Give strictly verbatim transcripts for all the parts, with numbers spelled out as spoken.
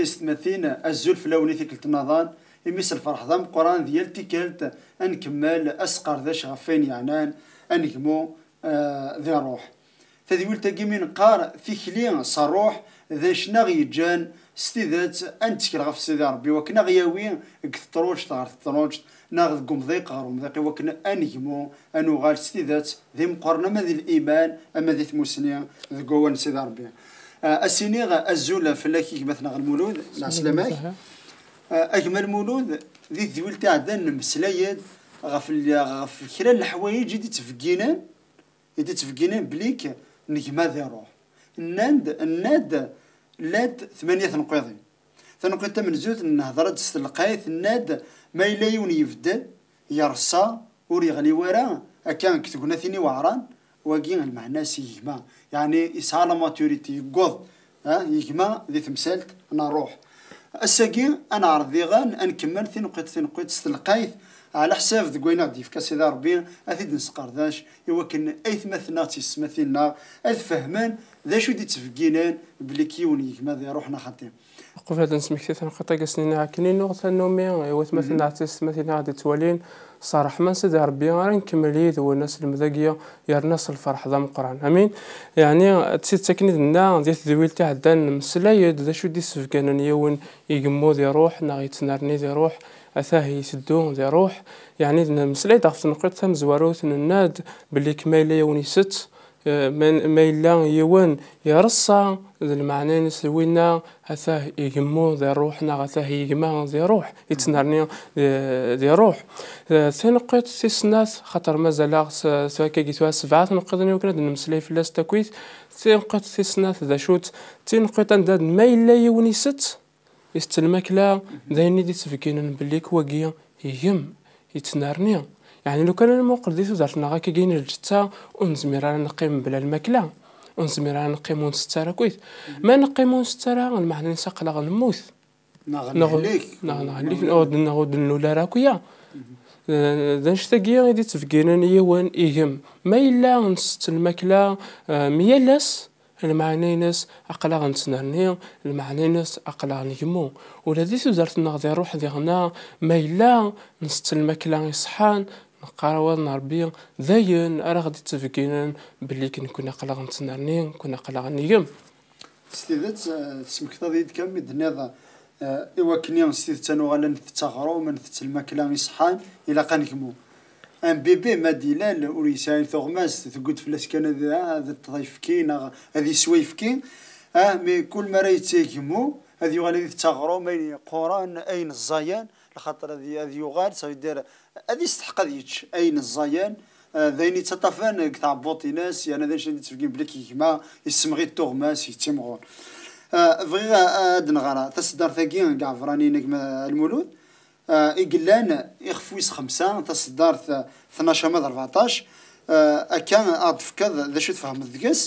Tistmatin, azul fell-awen i tikkelt n aḍan, imi s lferḥ d ameqqran di yal tikkelt ad nkemmel asqerdec ɣef wayen yeɛnan anegmu, eh, di ṛṛuḥ. Tadwilt-agi mi neqqar tikli s ṛṛuḥ, d acu i ɣ-yeǧǧan s tidet ad nettkel ɣef Sidi Ṛebbi, wakken a ɣ-yawi deg teṭruǧt ɣer teṭruǧt, neɣ deg umḍiq ɣer umḍiq, i wakken anegmu, ad nuɣal s tidet d imeqqren ama di liman, ama di tmusni, deg wawal n Sidi Ṛebbi. Ah, a s-iniɣ azul fell-ak, gma-tneɣ Lmulud, lɛeslama-k. Ah, a gma Lmulud, di tedwilt iɛeddan nemmeslay-d ɣef l-, ɣef kra n leḥwayeǧ i d-ittbegginen, i d-ittbegginen belli-k n gma di ṛṛuḥ. Nnan-d, nnan-d, llant tmanya tenqiḍin. Tanqiḍt tamenzut, nehder-d s telqayt, nnan-d ma yella yiwen yebded, yerṣa, ur yeɣli wara, akka deg tegnatin iweɛṛen, wagi lmeɛna-s yegma, yeɛni yesɛa la maturité, yewweḍ, ha, yegma di temsalt n ṛṛuḥ. Ass-agi, ad neɛreḍ diɣen ad nkemmel tineqqiḍt tineqqiḍt s telqayt, ɛla ḥsab deg wayen i ɣ-d-yefka Sidi Ṛebbi, ad t-id-nesqerdec, i wakken aytmaten-nneɣ d tiyessetmatin-nneɣ ad fehmen d acu i d-ittbegginen belli k-, yiwen yegma di ṛṛuḥ neɣ xaṭi. Uqbel ad nesmekti taneqqiḍt-agi, ad s-nini akken i nuɣ tannumi i watmaten neɣ tiyessetmatin i ɣ-d-ittwalin, s ṛṛeḥma n Sidi Ṛebbi ara nkemmel yid-wen aselmed-agi, yerna s lferḥ d ameqqran. Amin. Yeɛni, d tidet akken i d-nenna, di tedwilt iɛeddan, nemmeslay-d d acu i d-issebganen yiwen igemmu di ṛṛuḥ, neɣ yettnerni di ṛṛuḥ, atah iteddu di ṛṛuḥ. Yeɛni, d-, nemmeslay-d ɣef tneqqiḍt tamezwarut, nenna-d belli k-, ma yella yiwen isett, Eh, ma, ma yella yiwen ireṣṣa, d lmeɛna-ines d winna, atah igemmu di ṛṛuḥ, neɣ atah yegma di ṛṛuḥ, ittnerni di, di ṛṛuḥ. Eh, tineqqiḍt tis snat, xaṭer mazal-aɣ s, s wakkagi tura sebɛa tneqqiḍin i wakken ad nemmeslay fell-as takkit. Tineqqiḍt tis snat d acu-tt? D tineqqiḍt anda d ma yella yiwen isett, isett lmakla, d ayen i d-ittbegginen belli k-, wagi yegem, yettnerni. Yeɛni, lukan ad nmuqel di tudert-nneɣ akkagi n lǧetta, ur nezmir ara ad neqqim mebla lmakla, ur nezmir ara ad neqqim ur nsett ara akkit. Ma neqqim ur nsett ara, lmeɛna-ines aql-aɣ nemmut. Neɣ neɣ, neɣ nehlek, neɣ ur d-, neɣ ur d-nlul ara akk, ya. Eh, d annect-agi i d-ittbegginen yiwen igem. Ma yella nsett lmakla, eh, m yal ass, lmeɛna-ines aql-aɣ nettnerni, lmeɛna-ines aql-aɣ ngemmu. Ula di tudert-nneɣ di ṛṛuḥ diɣen, ma yella nsett lmakla iṣeḥḥan, neqqar awal n Ṛebbi, d ayen ara ɣ-d-ittbegginen belli nekkni aql-aɣ nettnerni, nekkni aql-aɣ ngem. S tidet, eh, tesmektaḍ-iyi-d kan mi d-tenniḍ, eh, i wakken s tidet ad nuɣal ad ntett aɣrum, ad ntett lmakla iṣeḥḥan, ilaq ad negmu. Un bébé, ma d-ilal, ur yesɛi tuɣmast, teggudd fell-as kan ad, ad iṭṭeḍ ayefki neɣ ad yeswa ayefki. Ah, mi kul mi ara yettegmu, ad yuɣal ad itett aɣrum, ayen yeqquren, ayen ẓẓayen, lxaṭer ad, ad yuɣal, ça veut dire, ad yesteḥq ad yečč ayen ẓẓayen, ah, d ayen yettaṭṭafen deg tɛebbuḍt-ines, yerna d acu i d-yettbeggin belli yegma, yessemɣi-d tuɣmas, yettimɣur. Ah, bɣiɣ a-, ad nɣer taseddart-agi n Iɛebṛaniyen, a gma Lmulud. Ah, i yellan ixef wis xemsa, taseddart tnac ama d rbeɛṭac, ah, akka ad d-tefkeḍ d acu tfehmeḍ deg-s.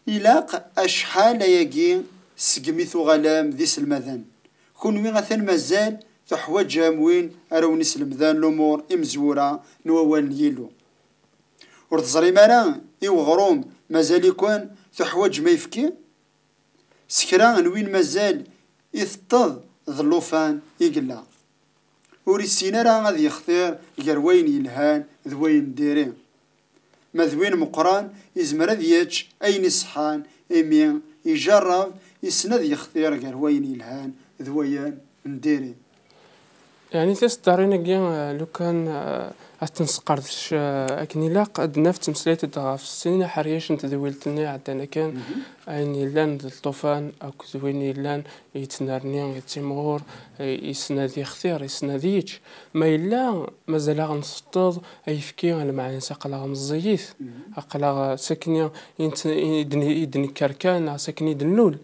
Ilaq acḥal ayagi segmi tuɣalem d iselmaden? Kunwi atan mazal tuḥwaǧem win ara wen-islemden lumuṛ imezwura n wawal n Yillu. Ur teẓrim ara i weɣrum mazal-iken tuḥwaǧem ayefki? S kra n win mazal iteṭṭeḍ d llufan i yella. Ur issin ara ad yextir gar wayen yelhan d wayen n diri. Ma d win meqqran, izmer ad yečč ayen iṣeḥḥan, imi ijarreb, issen ad yextir gar wayen yelhan d wayen n diri. Yeɛni tiseddarin-agi, eh, lukan, eh, ad tent-nesqerdec, eh, akken ilaq, ad d-naf ttmeslayent-d ɣef sin aḥeryac n tedwilt-nni iɛeddan akken, ayen yellan d lṭufan akked win yellan yettnerni, yettimɣur, eh, yessen ad yextir, yessen ad yečč. Ma yella mazal-aɣ nseṭṭeḍ ayefki, lmeɛna-s aql-aɣ meẓẓiyit, aql-aɣ s akken i, i d-, i d-nekker kan, neɣ s akken i d-nlul.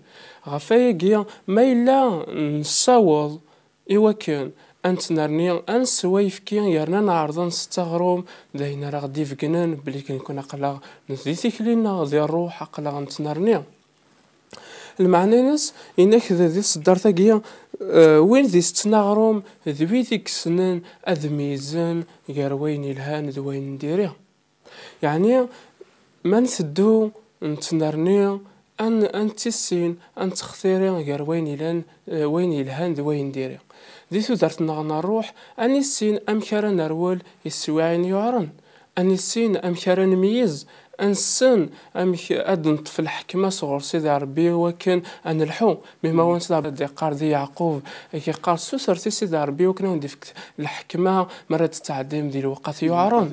Ɣef wayagi, ma yella nessaweḍ i wakken ad nettnerni, ad nessew ayefki, yerna neɛreḍ ad nsett aɣrum, d ayen ara ɣ-d-ibegnen belli nekkni aql-aɣ di tikli-nneɣ di ṛṛuḥ, aql-aɣ nettnerni. Lmeɛna-ines, inak d, di tseddart-agi, eh, wid itetten aɣrum d wid i yessnen ad meyyzen gar wayen yelhan d wayen n diri. Yeɛni, ma nteddu nettnerni, ad n-, ad nettissin, ad nettextiri gar wayen ilan, eh, wayen yelhan d wayen diri. Di tudert-nneɣ n ṛṛuḥ, ad nissin amek ara nerwel i teswiɛin yuɛren, ad nissin amek ara nmeyyez, ad nessen amek ad neṭṭef lḥekma sɣur Sidi Ṛebbi i wakken ad nelḥu. Mi ma wan Sidi Ṛebbi ad d-iqqar di Yeɛqub, ad k-iqqar, "Ssutret i Sidi Ṛebbi i wakken ad wen-d-ifk lḥekma mi ara d-tettɛeddim di lewqat yuɛren."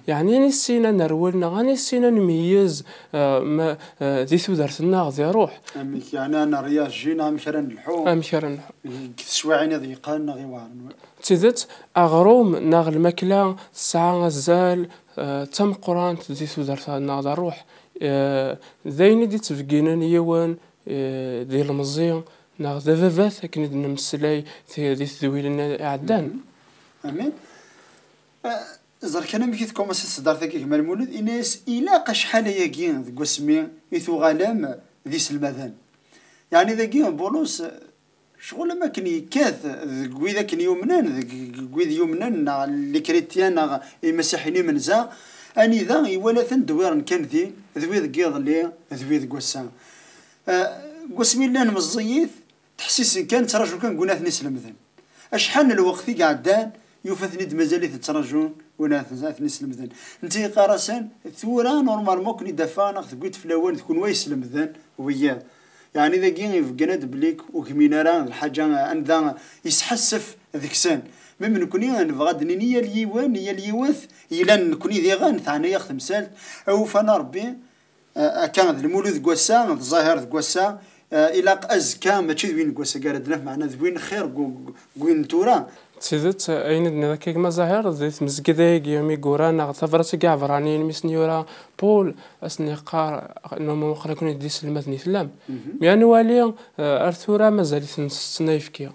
Yeɛni ad nissin ad nerwel neɣ ad nissin ad nmeyyez, eh, ma, eh, di tudert-nneɣ di ṛṛuḥ. Amek, yeɛni, ad nreyajin, amek ara nelḥu? Amek ara nelḥu? Deg teswiɛin iḍeyqen neɣ iweɛren. D tidet, aɣrum neɣ lmakla tesɛa azal, eh, d tameqqrant di tudert-nneɣ d ṛṛuḥ. Eh, d ayen i d-ittbegginen yiwen, eh, d ilemẓi neɣ d ababat, akken i d-nemmeslay ti-, di tedwilin iɛeddan. Amin. Eh, ẓer kan amek i tkumaṣi tseddart-agi gma Lmulud, ini-as, "Ilaq acḥal ayagi deg wasmi i tuɣalem d iselmaden." Yeɛni dagi, Bulus, ccɣel am akken yekkat deg wid akken yumnen, deg, deg wid yumnen, neɣ les chrétiens, neɣ imasiḥiyen imenza, anida iwala-ten ddwiren kan din, d wid deg iḍelli, d wid deg wass-a. Eh, deg wasmi llan meẓẓiyit, ttḥessisen kan, ttraǧun kan deg win ad ten-islemden. Acḥal n lweqt i iɛeddan, yufa-ten-id mazal-iten ttraǧun win ad ten-, ad ten-islemden. Netta yeqqar-asen, "Tura, normalement, ken-id-afeɣ, neɣ tewwi-d fell-awen, d kunwi ay islemden wiyaḍ." Yeɛni dagi ibeggen-d belli ur gmin ara d lḥaǧa anda yesḥassef deg-sen. Même nekni nebɣa ad d-nini yal yiwen, yal yiwet, yellan nekni diɣen, teɛna-yaɣ temsalt, awufan a Ṛebbi, eh, akka d Lmulud deg wass-a, d Ẓahir deg wass-a, eh, ilaq azekka, mačči d win deg wass-agi ara d-naf, meɛna d win xir deg u-, deg win n tura. D tidet, ayen i d-nniḍ akka gma Ẓahir, di tmezgida-agi imi yura neɣ tabrat-agi Ɛebṛaniyen mi sen-yura Paul, ad sen-yeqqar, "Numa waqila kunwi d iselmaden i tellam." Mi ad nwali, eh, ar tura mazal-iten tetten ayefki.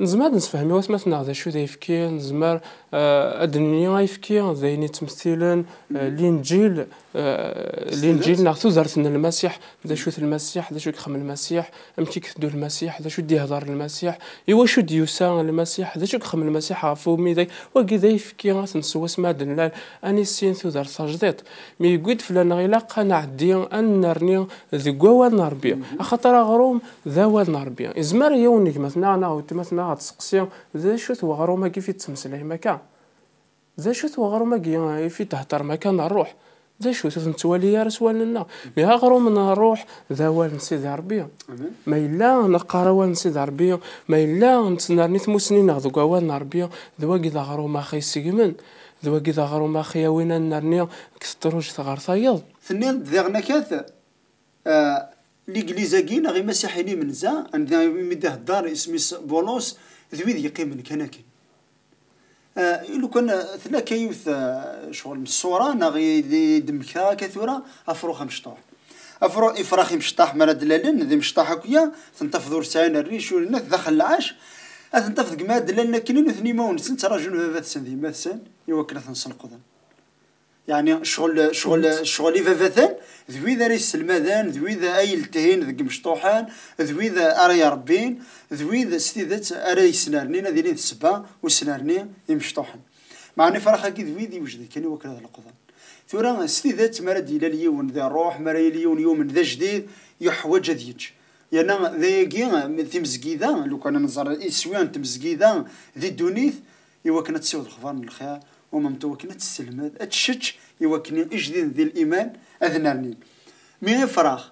Nezmer ad d-nesfehmi watmaten-nneɣ d acu d ayefki, nezmer, eh, ad d-nini ayefki d ayen yettmettilen, eh, Linǧil, eh, Linǧil neɣ tudert n Lmasiḥ, d acu-t Lmasiḥ, d acu i yexdem Lmasiḥ, amek i iteddu Lmasiḥ, d acu i d-ihder Lmasiḥ, i wacu d-yusa Lmasiḥ, d acu i yexdem Lmasiḥ ɣef umidag, wagi d ayefki ad t-nsew asmi ad d-nlal, ad nissin tudert tajdiṭ. Mi yewwi-d fell-aneɣ ilaq ad nɛeddi, ad nnerni deg wawal n Ṛebbi, axaṭer aɣrum d awal n Ṛebbi. Izmer yiwen n gma-tneɣ neɣ weltma-tneɣ ad tseqsi, "D acu-t weɣrum-agi i fi d-tettmeslayem akka? D acu-t weɣrum-agi i fi d-theddrem akka n ṛṛuḥ? D acu-t ur t-nettwali ara s wallen-nneɣ?" Mi aɣrum n ṛṛuḥ d awal n Sidi Ṛebbi. Ma yella neqqar awal n Sidi Ṛebbi, ma yella nettnerni tmusni-nneɣ deg wawal n Ṛebbi, d wagi d aɣrum ax i segmen, d wagi d aɣrum ax yawin ad nnerni deg teṭruǧt ɣer tayeḍ. Tenniḍ-d diɣen akat, eh, ligliz-agi neɣ imasiḥiyen imenza, anda imi d-ihedder isem-is Bulus, d wid yeqqimen kan akken. Eh, lukan, eh, tella akka yiwet, eh, ccɣel n ṣṣura neɣ i, i d-mmektaɣ akka tura, afrux amecṭuḥ. Afru-, ifrax imecṭaḥ mi ara d-lalen, d imecṭaḥ akya, ten-tafeḍ ur sɛin rric, ur net, daxel lɛac, ad ten-tafeḍ deg mi ara d-lalen akken i nutni imawen-nsen ttraǧun baba-tsen d yemma-tsen i wakken ad ten-sneqden. Yeɛni ccɣel, ccɣel, ccɣel ibabaten d wid ara yesselmaden, d wid ay yeltihin deg imecṭuḥen, d wid ara irebbin, d wid s tidet ara yesnernin, ad ilin d ssebba usnerni imecṭuḥen. Meɛna ifrax-agi d wid iwejden kan i wakken ad leqḍen. Tura, s tidet, mi ara d-yilal yiwen di ṛṛuḥ, mi ara yili yiwen yumen d ajdid, yeḥwaǧ ad yečč. Yerna d ayagi, timezgida, lukan ad nẓer iswi n tmezgida di ddunit, i wakken ad tessiweḍ lexbar n lxir, u même temps wakken ad tesselmed, ad tečč, i wakken ijdiden di liman ad nernin. Mi ifrax,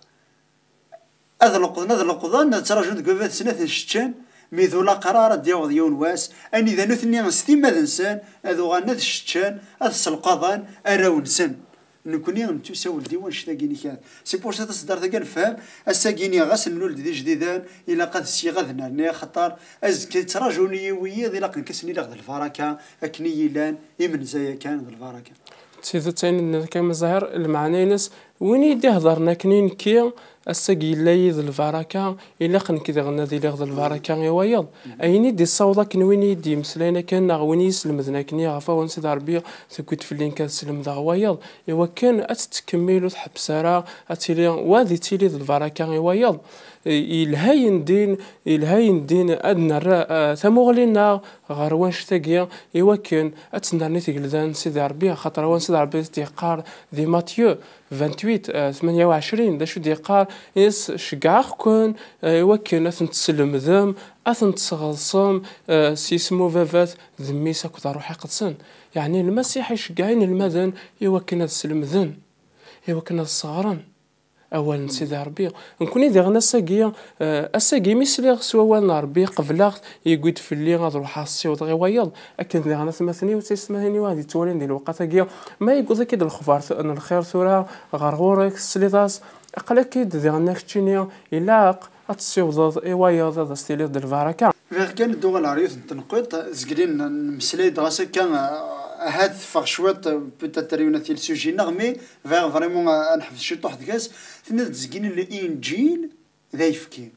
ad leqḍen, ad leqḍen, ad ttraǧun deg baba-tsen ad ten-seččen, mi d ulaqrar ad d-yaweḍ yiwen wass, anida nutni s timmad-nsen ad uɣalen ad seččen, ad sselqaḍen arraw-nsen. Nekni nettusawel-d i wannect-agi n ikan. C'est pour ça taseddart-agi ad nefhem, ass-agi-ni ɣas nlul-d d ijdiden, ilaq ad syiɣ ad nerni, axaṭer azekka yettraǧun-iyi wiyiḍ, ilaq nekk ad sen-iliɣ d lbaraka, akken i yi-llan imenza yakan d lbaraka. D tidet ayen i d-nniḍ kan a Ẓahir, lmeɛna-ines, win i yi-d-iheḍren akken i nekki, ass-agi yella-yi d lbaraka, ilaq nekk diɣen ad iliɣ d lbaraka i wayeḍ. Ayen i d-issaweḍ akken win i yi-d-yemmeslayen akken neɣ win i yi-slemden akken i ɣef awal n Sidi Ṛebbi, tewwi-d fell-i nekk ad slemdeɣ wayeḍ, i wakken ad tettkemmil ur tḥebbes ara, ad tili, wa ad ittili d lbaraka i wayeḍ. I-, yelha yendin, yelha yendin ad nerr, eh, tamuɣli-nneɣ ɣer wannect-agi, i wakken ad tennerni tgelda n Sidi Ṛebbi, axaṭer awal n Sidi Ṛebbi i d-yeqqar di Matthieu, vingt-huit, eh, tmanya u ɛecrin, d acu d-yeqqar? Yes, ceggɛeɣ-ken, eh, i wakken ad ten-teslemdem, ad ten-tesɣeḍsem, eh, s yisem u baba-t d mmi-s akked ṛṛuḥ iqedsen. Yeɛni Lmasiḥ iceggeɛ inelmaden i wakken ad slemden, i wakken ad sseɣren awal n Sidi Ṛebbi. Nekkni diɣen ass-agi, eh, ass-agi mi sliɣ s wawal n Ṛebbi, qebleɣ-t, yewwi-d fell-i ad ruḥeɣ ssiwḍeɣ i wayeḍ. Akken diɣen atmaten-iw d taysetmatin-iw ad yettwalin di lewqat-agi, ma yewweḍ-ak-id lexbar n lxir tura ɣer ɣur-k, tesliḍ-as, aql-ak-id diɣen a keččini, ilaq ad tessiwḍeḍ i wayeḍ ad as-tiliḍ d lbaraka. Bɣiɣ kan ad d-uɣaleɣ ɣer yiwet n tenqiḍt, zgelin nmeslay-d ɣas akka, ah, ahat teffeɣ cwiṭ, ah, peut-être yiwen ad t-yel sujet-nneɣ, mais bɣiɣ vraiment, ah, ad neḥbes ciṭuḥ deg-s. Tenniḍ-d zgelin Linǧil d ayefki.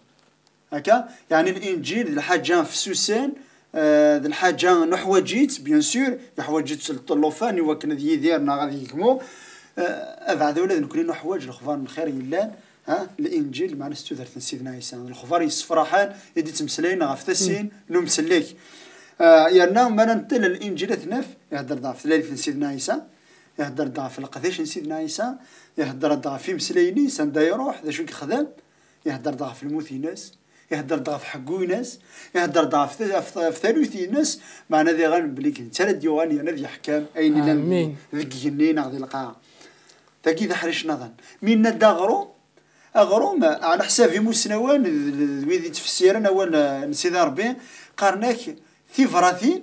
Akka? Yeɛni Linǧil d lḥaǧa fessusen, ah, d lḥaǧa nuḥwaǧ-itt, bien sûr, yuḥwaǧ-itt llufan i wakken ad yidir neɣ ad yegmu. Ah, abeɛda ula d nekkni nuḥwaǧ lexbar n lxir yellan, ha, Linǧil, meɛna s tudert n Sidna Ɛisa. D lexbar yessefraḥen i d-ittmeslayen ɣef tassin n umsellek. Ah, yerna, mi ara neṭṭil Linǧil ad t-naf, ihedder-d ɣef tlalit n Sidna Ɛisa, ihedder-d ɣef leqdic n Sidna Ɛisa, ihedder-d ɣef imeslayen-is, anda iruḥ, d acu i yexdem, ihedder-d ɣef lmut-ines, ihedder-d ɣef ḥeggu-ines, ihedder-d ɣef ta-, ɣef, ɣef talwit-ines, meɛna diɣen belli d netta ara d-yuɣalen yerna ad yeḥkem ayen yellan Amin. Deg igenni neɣ di lqaɛa. Tagi d aḥric naḍen. Mi yenna-d aɣrum, aɣrum, ɛla ḥsab imusnawen d, d, d wid yettfessiren awal, eh, n Sidi Ṛebbi, qqaren-ak tibratin,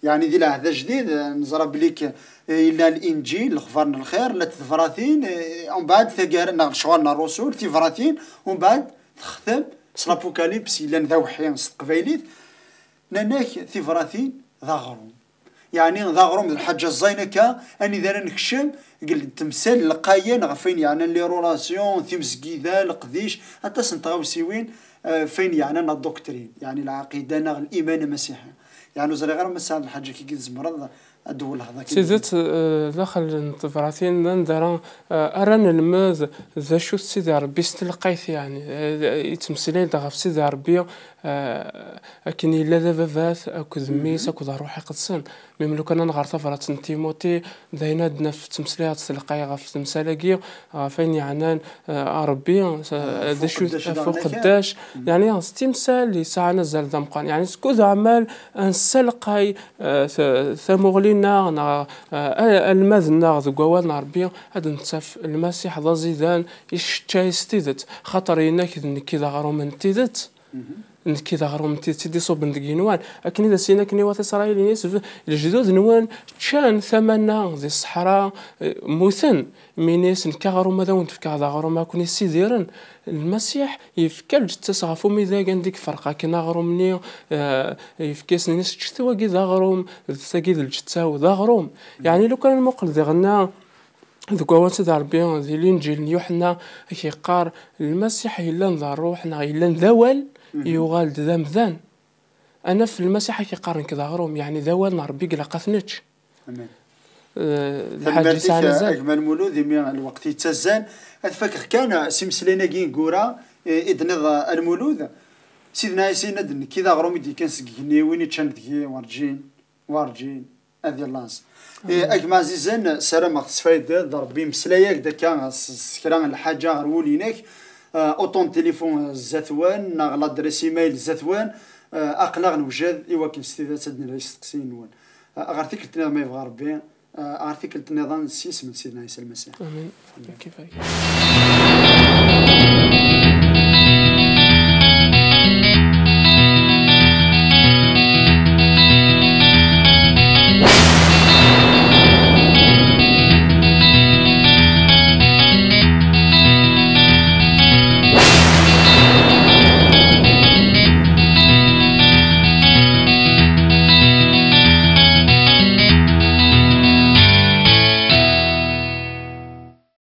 yeɛni di lɛehd ajdid, eh, neẓra belli k-, eh, yella Linǧil, lexbar n lxir, llant tebratin, eh, umbeɛd taggara, neɣ lecɣal n ṛṛusul, tibratin, umbeɛd textem s l'Apocalypse, yellan d awḥi s teqbaylit, nnan-ak tibratin d aɣrum. Yeɛni d aɣrum d lḥaǧa ẓẓayen akka, anida ara nekcem deg temsal lqayen ɣef wayen yeɛnan les relations, timezgida, leqdic, aṭas n tɣawsiwin, eh, ɣef wayen yeɛnan la doctrine, yeɛni lɛaqida neɣ liman amasiḥi. Yeɛni ur ẓriɣ ara ma tesɛiḍ lḥaǧa-agi tzemreḍ ad d-twellheḍ akken. Tidet, eh, daxel n tebratin, d anda ara, eh, ara nelmed d acu-t Sidi Ṛebbi s telqayt, yeɛni, eh, yettmeslay-d ɣef Sidi Ṛebbi, eh, akken yella d ababat, akked mmi-s, akked ṛṛuḥ iqedsen. Mi lukan ad nɣer tabrat n Timuti, d ayen ad naf ttmeslayeɣ-d s telqay ɣef temsal-agi, ɣef ayen yeɛnan, eh, a Ṛebbi, eh, d acu, ɣef uqeddac, yeɛni s timsal yesɛan azal d ameqqran. Yeɛni skud aɛmal ad nessalqay, eh, ta-, tamuɣli-nneɣ neɣ, eh, a-, almad-nneɣ deg wawal n Ṛebbi, ad nettaf Lmasiḥ d aẓidan, iceččay s tidet, xaṭer yenna-k d nekk i d aɣrum n tidet. Nekk i d aɣrum n tidet i d-iṣubben deg yigenwan. Akken i d as-yenna akken i wat Isṛayil, ini-as, lejdud-nwen ččan tamanna di ṣṣeḥra, eh, mmuten. Mi ini-as, nekk aɣrum ad awen-d-fkeɣ d aɣrum ad ken-issidiren. Lmasiḥ yefka lǧetta-s ɣef umidag anda i iferq akken aɣrum-nni, eh, yefka-yasen, ini-as, ččet wagi d aɣrum, d tagi d lǧetta-w d aɣrum. Yeɛni lukan ad nmuqel diɣenna, deg wawal n Sidi Ṛebbi, di Linǧil n Yuḥenna, ak-yeqqar, Lmasiḥ yellan d ṛṛuḥ, neɣ yellan d awal, yuɣal-d d amdan. Ad naf Lmasiḥ ak-yeqqar, nekk d aɣrum, yeɛni d awal n Ṛebbi i ilaq ad t-nečč. Amin. Eh, d lḥaǧa yesɛan azal. Tanemmirt-ik, a gma Lmulud, imi lweqt yettazzal. Ad fakeɣ kan s imeslayen-agi ineggura, eh, i d-tenniḍ, a Lmulud. Sidna Ɛisa yenna-d, nekk i d aɣrum i d-yekkan seg igenni, win iččan deg-i werǧin, werǧin ad illaẓ. Eh, a gma ɛzizen, ssarameɣ tesfaydeḍ, Ṛebbi imeslay-ak-d akka s, s kra n lḥaǧa ɣer wul-inek. Eh, uṭṭun n tilifun zdat-wen, neɣ ladres email zdat-wen. Eh, aql-aɣ newjed i wakken s tidet ad d-nerr isteqsiyen-nwen. Eh, ɣer tikkelt nniḍen ma yebɣa Ṛebbi, eh, ɣer tikkelt nniḍen s yisem n Sidna Ɛisa Lmasiḥ. Amin. Amin. Kifak.